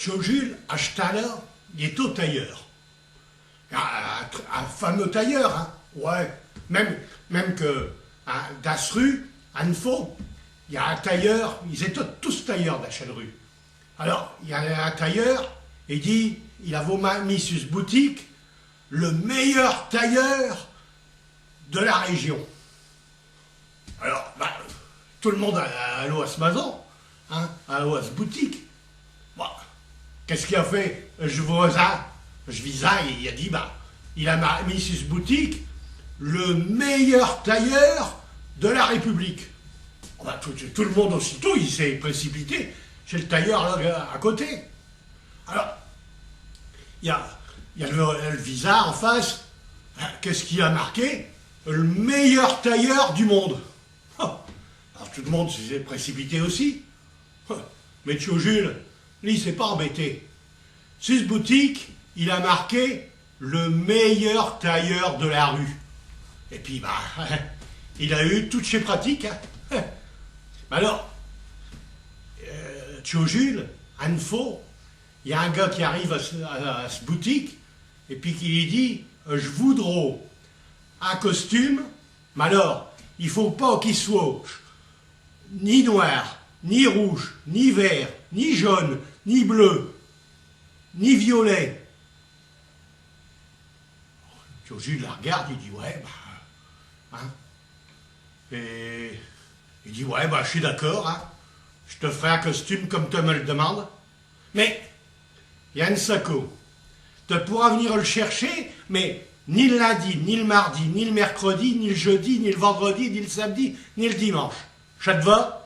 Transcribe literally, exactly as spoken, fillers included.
Tchao Jules, à ch't heure-là, il étot tailleur. Un, un, un fameux tailleur, hein. Ouais, même, même que, hein, dins s' rue, eune fos, i a un tailleur, is étottent tous tailleurs dins chelle rue. Alors, i a un tailleur, i dit, il avot ma-, mis sus s' boutique, le meilleur tailleur de la région. Alors, bah, tout l' monde a-, allot à s' mason, hein, allot à s' boutique. Bon, qu'est-ce qu'i a fait, ch' visin ? Ch' visin, i, i a dit, bah, il a ma-, mis sus s' boutique le meilleur tailleur de la République. Bah, tout, tout l' monde aussitôt, i s'est précipité chez l' tailleur là, à côté. Alors, i a, i a l', l' visin in face. Qu'est-ce qu'i a marqué ? Le meilleur tailleur du monde. Ah. Alors tout l' monde s'est précipité aussi. Ah. Mais Tchao Jules, li, i s'est pas embêté. Sus s' boutique, il a marqué le meilleur tailleur de la rue. Et pis, bah, il a eu toutes chés pratiques, hein. Mais alors, euh, Tchao Jules, eune fos, i a un gars qui arrive à s', à, à s' boutique, et pis qui li dit, euh, « J' voudros un costume, mais alors, i faut pas qu'i soit ni noir, ni rouge, ni vert, ni jaune, ni bleu, ni violet. » Tchao Jules la regarde, i dit, « Ouais, bah, hein. » Et i dit, « Ouais, bah, j' sus d'accord, hein. J' te f'rai un costume comme te m' el demandes. Mais i a eune saqu'. Te pourras v'nir l' chercher, mais ni l' lundi, ni l' mardi, ni l' mercredi, ni l' jeudi, ni l' vendredi, ni l' samedi, ni l' dimanche. Cha t' va ? »